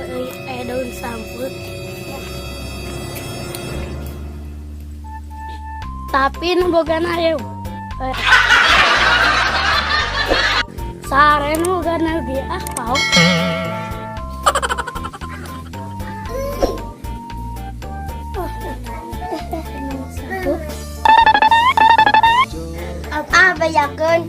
Euy, aya daun sampeu. Tapi nu bogana ieu. Eh. Sare nu bogana ge ah paok. Sampeu. Ah, bejakeun.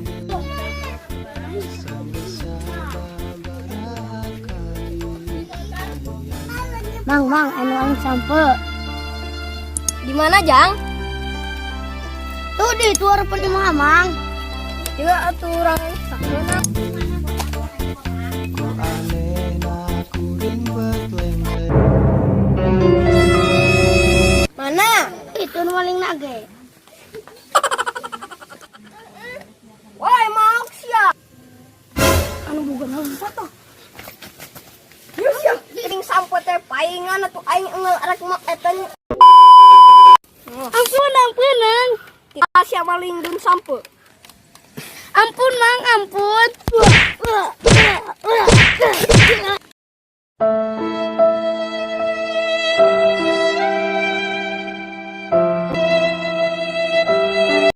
Mang, mang, anu aing sampeu. Di mana, Jang? Tuh di itu harapan imah, Mang. Ya atuh urang sakeuna. Mana? Itu nu maling nage. Woi, maok sia. Anu bogana lompat ah. Yeuh sia, geuning sampo teh paingan atuh aing enggeul arek mak eta. Ampun, ampun, Mang. Sia maling dun sampo. Ampun, Mang, ampun. Wah, wah, wah.